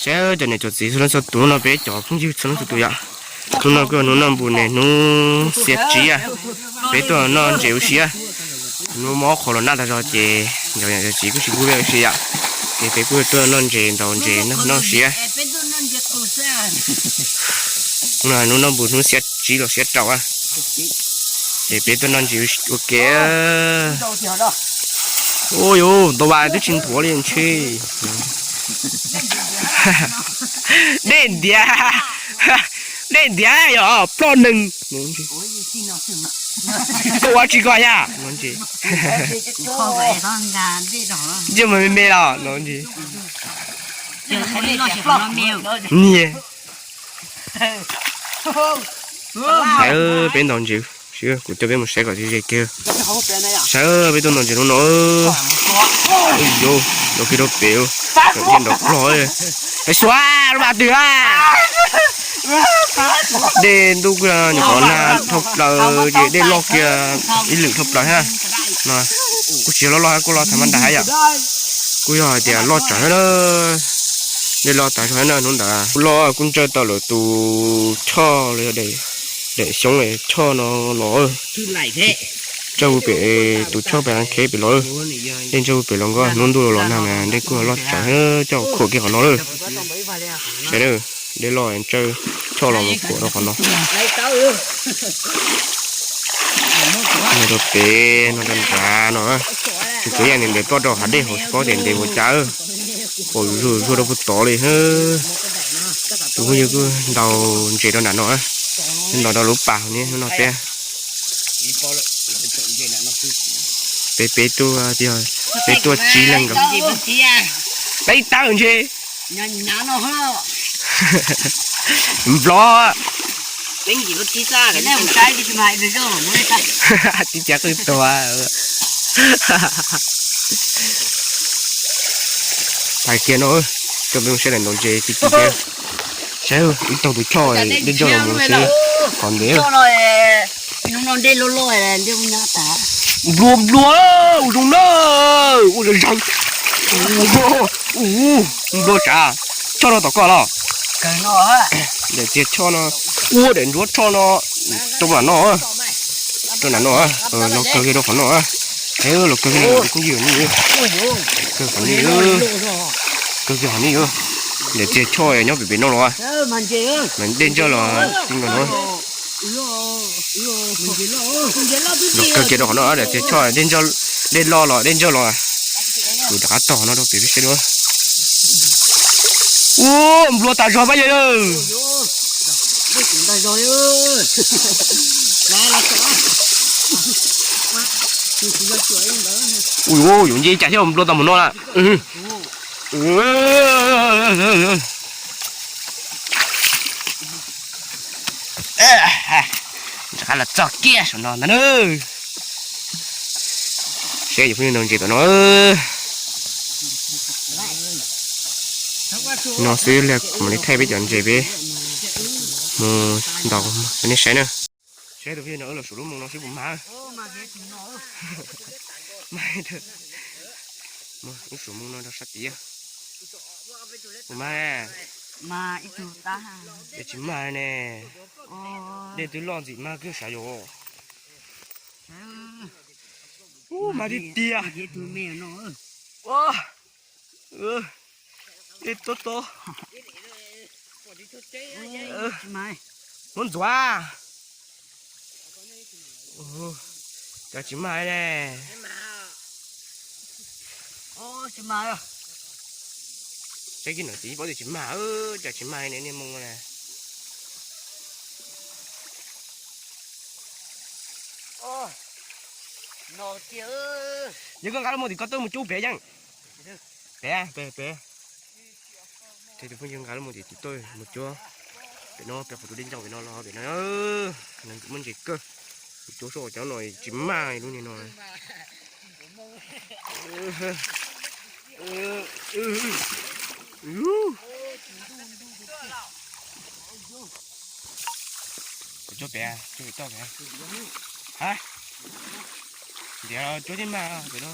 Saib cov niam cov txiv txhua leej txhua tus, no peb cov phooj ywg txhua leej txhua tus yom. Hnub no kuj yog hnub noj npus ne, hnub xiab tsib, peb tuaj noj ntses ua si. Hnub mob qhov los nag tag zog ces cov niam cov txiv kuj tsis pub peb ua si yom, ces peb kuj tuaj noj ntses ntaus ntses noj ua si. Hnub no hnub noj npus hnub xiab tsib los xiab rau, ces peb tuaj noj ntses ua ke. Ua yus ntau vas twb tsis nthuav li ntshe. Dej ntiav, dej ntiav yog ploj neeg. Koj ua tsi koj yam no. Ntsia mas me me los no. Niag, peb ntaus ntses, kuv coj peb mus saib kom ze kiag. Saib peb tuaj ntaus ntses hnub no. Los kiag rau pem, nrov plog. Hais xua, lub vas twg a? Dej ntuj kuj nyuam qhuav nag dhau plaws ces dej loj kiag ib lwm dhau plaws thiab. Kuj tsis yog loj loj, kuj loj tag mab nrag thiab yom. Kuj yog hais tias loj tsawv thiab na. Dej loj tas zog na hnub ntawd. Kuj loj, kuj ntsawj tau lawm tus choj los yog daim xyoob choj no los. Ntsawj pem tus choj pem kheb pem los. Dej ntsawj pem los nkoj, hnub ntuj los nag mas dej kuj loj tsawv thiab, coj khuam kiag qhov no lawm. Saib, dej loj ntsawj choj los mus khuam rau qhov no. No rau pem no rau nrad no, tseem tshuav ib yam ntev ntev ploj rau hav dej hauv, tsis paub tias ntev npaum cas. Pom zuag zuag rau puag tod li. Tus phooj ywg kuj ntaus ntses rau nram no, ntaus rau lub pas hauv ni no peb. Peb, peb tuaj, peb tuaj tsib leeg nkaus. Peb tawm ntshe. Nplog. Tib cav qwj tuag. Thaij kiag no, coj peb mus saib daim ntaus ntses tib tib thiab. Saib ib tog tus choj dej ntsawj los mus xwb, qhov ntev. Nplua nplua, ua zoo na, ua zoo zoo. Nplua tsav, choj no tom koj los? Daim txiag choj no, ua daim ntsuab choj no rau nram no, rau nram no, los kawg kiag rau qhov no. Los kawg kiag, kuj ywm ne, kawg qhov ni, kawg kiag qhov ni. Daim txiag choj nyob pem pem no los, dej ntsawj los ti no. Los kawg kiag rau qhov no, daim txiag choj dej ntsawj, dej loj los dej ntsawj los. Kuv rov qab tog no rau pem peb saib dua. Ua nplua tas zog pab yawg. Ui, yuav nce cas thiab nplua tau mus no lawm. Rov qab los txog kiag saum no ntag na. Saib cov phooj ywg ntaus ntses tom no. No xwb, mam li thaij peb cov ntses peb mus ntaus nej saib na. Saib tus phooj ywg no los saum lub moos no seb puas mag. Lub saum moos no rau sab tid. Puas mag? Tsis mag ne. Dej twb loj ntxim mag kawg sav yom. Mag tiag tiag. Dej tob tob. Muab ntxuav. Cov tsis mag ne. Saib kiag no tsis paub tias tsis mag, cov tsis mag ne niag moos na. Yog koj nqa lub moos tim ko tuaj mus cub pem yeej. Pem, pem, pem. Ces tus phooj ywg nqa lub moos tim tim tuaj mus cub pem no, pem qhov tus dej ntsaum pem no los pem no. Muaj ntses kawg. Cub soj cov no tsis mag lub niag no. Kuv cub pem, cub pem toj pem. Ha, ntiav cub tib mag pem no.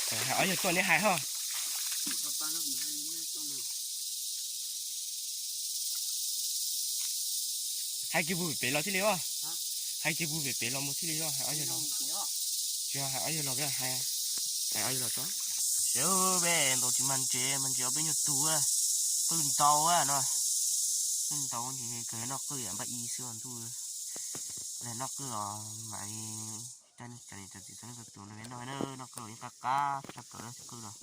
Hais ob yawg tuaj neb hais ho. Hais kiag puag pem los thiaj li os. Hais kiag puag pem pem los mus thiaj li os, hais ob yawg los. Tsis hais ob yawg los, hais ob yawg los tso. Sawv peb ntaus tsis mag ntses, mag ntses ob peb nyuag tug, qwj ntau no. Qwj ntau, kawg noj qwj yam npaj i xwb os ntuj. Noj qwj os mas li, cov niam cov txiv txhua leej txhua tus noj, noj qwj los yeej qab qab tshaj plaws qwj los.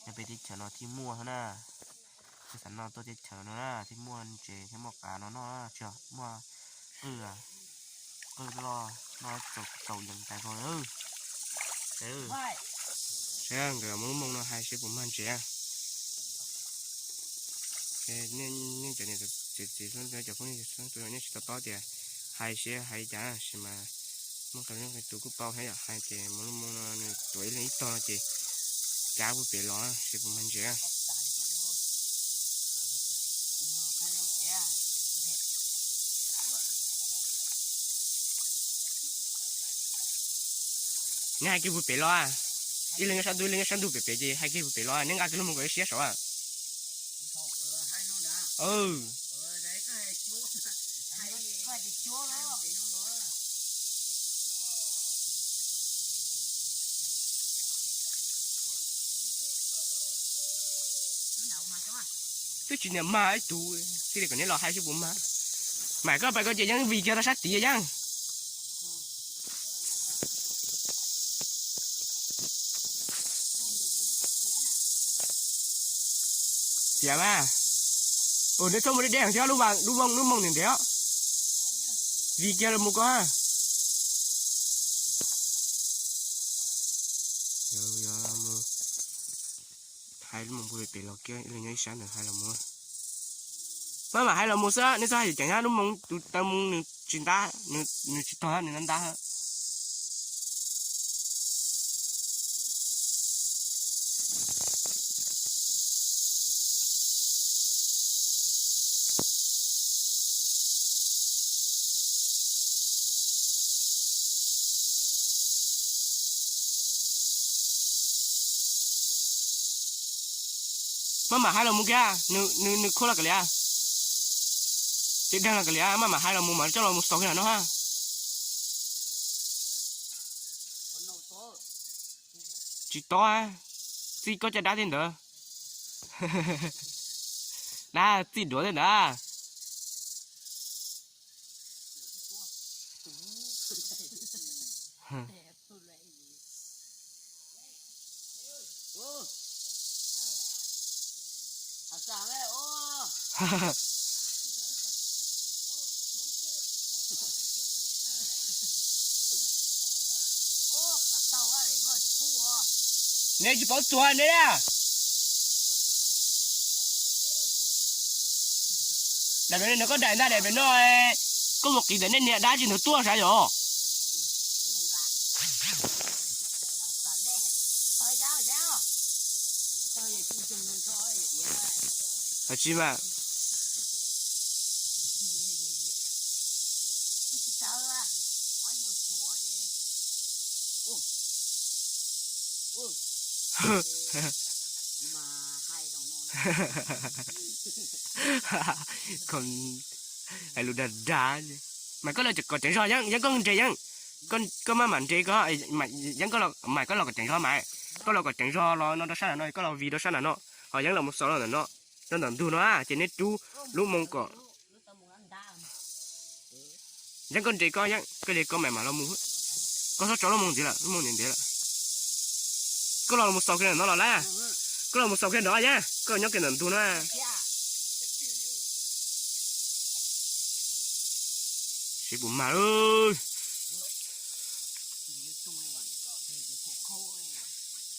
Yog peb teb chaws no thiaj muaj na. Peb xav noj tuaj teb chaws no na thiaj muaj ntses thiaj muaj qav no noj, tsis muaj qwj, qwj loj noj txaus yees tais vog lawm. Saib nkawd muaj lub moo no hais seb puas mag ntses. Nej cov niam txiv, cov phooj ywg nej tsis tau paub tias hais seb hais cas, tab sis mas muaj qee leej qee tus kuj paub thiab yom, hais ces muaj lub moo no nws tuav ib leeg ib tog no ces cab puag pem los seb puas mag ntses. Neb hais kiag puag pem los, ib leeg nyob sab ntuj ib leeg nyob sab ntuj pem pem ces hais kiag puag pem los, neb nqa kiag lub moo kom ib siab saud. Twb tsis niam mag ib tug, thiaj li kom neb los hais seb puas mag. Mas koj pais koj ces yeej vim kiag tau sab tid yeej. Xiam mas, ua neb txhob mus deb deb thiab, lub moo ntev ntev os. Vim kiag los mus koj. Hais lub moo puag pem los kiag, ib leeg nyob ib sab ntawd hais los mus. Maj mam hais los mus xwb, nej txhob hais ceev ceev, lub moo tus taw moo nws tsis ntab, nws tsis tog, nws ntab ntab. Maj mam hais los mus kiag, nws khuab los kav liam, ces dag los kav liam, maj mam hais los mus mas coj los mus xaus kiag no ha. Tsis tob, txij koj caj dab tej ntawd. Dab txij duav tej ntawd. Neb tsis paub txuag neb. Daim pem no koj daim ntag, daim pem no koj mus qiv ntawm nej niam dab tsi ntawd tuaj sav yom. Hais tsis mas. Hais lus dag dag. Mas koj los kom tseem zog yeeb, yeeb koj nres yeeb. Koj maj mam nres koj, yeeb, mas koj los kom tseem zog mas. Koj los kom tseem zog los no rau sab nram no, koj los vij rau sab nram no, ho yeeb los mus xaus rau ntawm no, rau ntawm ntug no ces neb rub lub moo kom yeeb koj nres koj yeeb, koj li koj mam mam los mus. Koj txhob tso lub moo ntxiv lawm, lub moo ntev ntev lawm. Koj los mus xaus kiag ntawm no los lawm. Koj los mus xaus kiag ntawm yeeb, koj nyob kiag ntawm ntug no. Seb puas mag.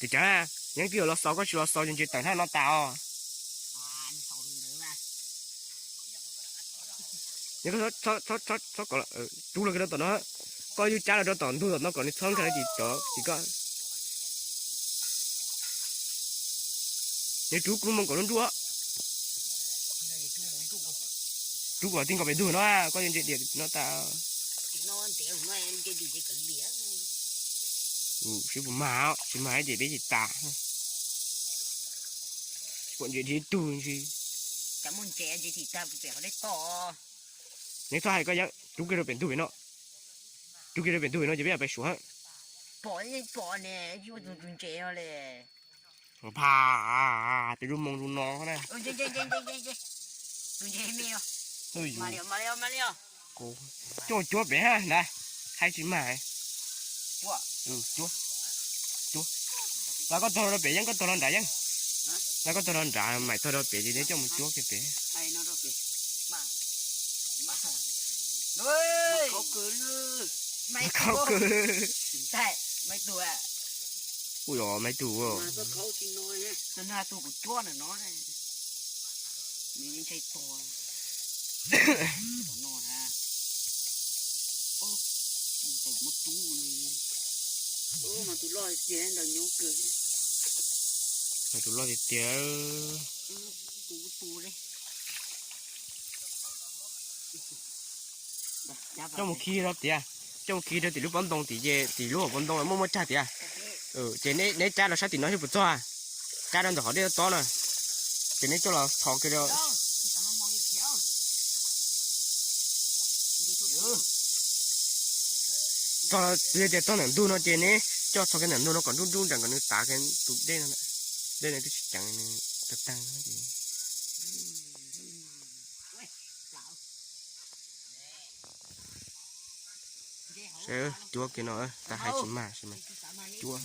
Ces cas yeeb twb yuav los xaus, koj tsis los xaus ces ntses tawm hnab no tas os. Rub los kiag rau tom no, koj yuav cab los rau tom ntug tom no kom nws txhob nkag ces cov ces koj. Nws rub lub moo kom nruab nruab. Rub kom tij nkaus pem ntug no, koj yuav ntses diam no tas. Sib puas mag, tsis mag ces peb ces tas. Pom ntses dhia tug ntsis. Neb txhob hais koj yeeb, rub kiag rau pem ntug pem no. Rub kiag rau pem ntug pem no ces peb yuav pais suav. Pom, pom ne, ua tus ntses le. Pha, peb lub moo zoo no na. Coj mus cuab pem ha ntag, hais tsis mag. Cuab, cuab. Los koj tog rau pem yeeb, koj tog rau nrad yeeb. Los koj tog rau nrad, mam tog rau pem ces neb coj mus cuab kiag pem. Khaub kawg. Ui, maiv tug. Tus loj tiag tiag. Coj mus khi rau tiag, coj mus khi rau tim lub pob ntoo tim, tim lub hauv paus ntoo muaj muaj tsag tiag. Ces neb cab rau sab tim no seb puas txog, cab rau ntawm qhov dej tob tob na, ces neb coj los txhos kiag rau. Txog tias txog ntawm ntug no ces neb coj txhos kiag ntawm ntug no kom nruj nruj nrees kom nws tav kiag tus dej no. Dej no twb tsis ceev, tag tag. Seb, cuab kiag no, tab hais tsis mag, cuab.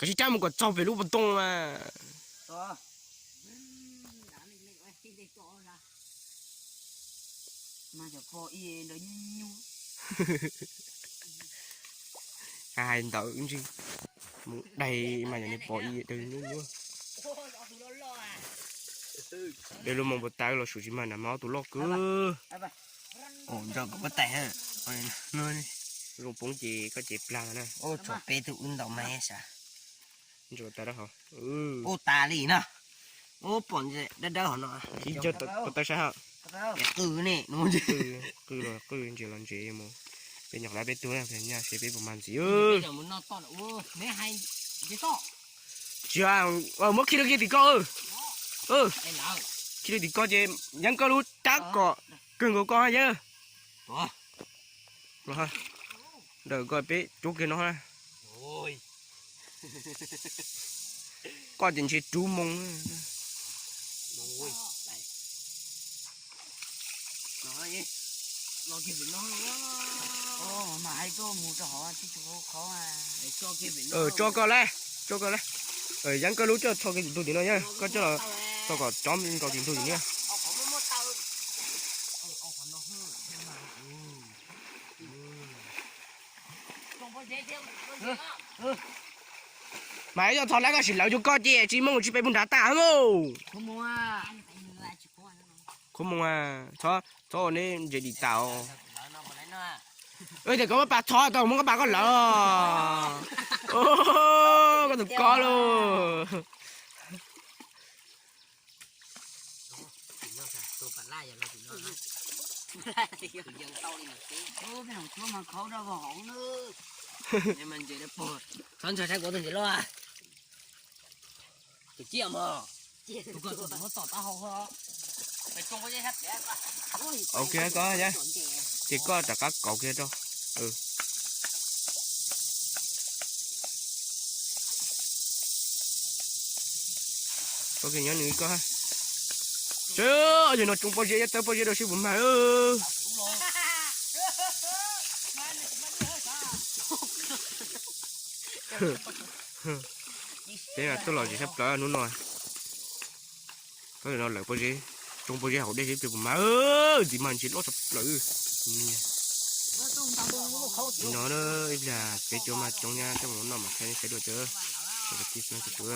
Koj sib cab mus kom txog pem lub pob ntoo mas. Hais ntawd ntsis, mus dai mas yog nws pom ib yam dawg nyuaj nyuaj. Dej lub moo puas tawv los sum tsis mag na, mas ob tug loj kawg. Zoo poob ces koj cev plag na. Peb tug wb ntaus mas sav. Ua tas li na. Ua pom dawb dawb hov no. Ib co tawv saib hab. Qw ne, qw los qw, ntses los ntses mus. Peb nyuam qhuav peb tug na, peb nyaj seb peb puas mag ntxiv. Tsis, muab khi rau kiag tim ko. Khi rau tim ko ces yeeb koj lub rab kom kawg nkaus koj yeeb. Ntawm ko peb rub kiag no. Koj ces ntshe rub moo. Tso koj lawm, tso koj lawm. Yeeb koj lub coj txhos kiag tim ntug tim no na, koj coj los txhos kom rov nkaus tim ntug tim no. Mas yog txhos lawm koj sim lawv cuag koj ces tsis mooj tsis pes puag nrad tas. Khuv moo, txhob ua neb ntses dim tas. Tias koj muab pas txhob tau muab koj pas koj lawv. Koj tus koj lauj. Txhob ntshai saib kuv tus ntses loj. Tus ciaj mog. Ok koj, ces koj rov qab kauv kiag rau. Kauv kiag nyob nws koj. Seb, yog no tsoo pob zeb, yog tawb pob zeb rau seb puas mag. Peb tuaj los zem sab plaws hnub no. Koj no lawm pob zeb, tsoo pob zeb hauv dej seb puas mag. Ntxiv mas ntses loj tshaj plaws. No ib pliag peb cov mas tsoo nyab coj mus noj mas thaij nej saib dua cov.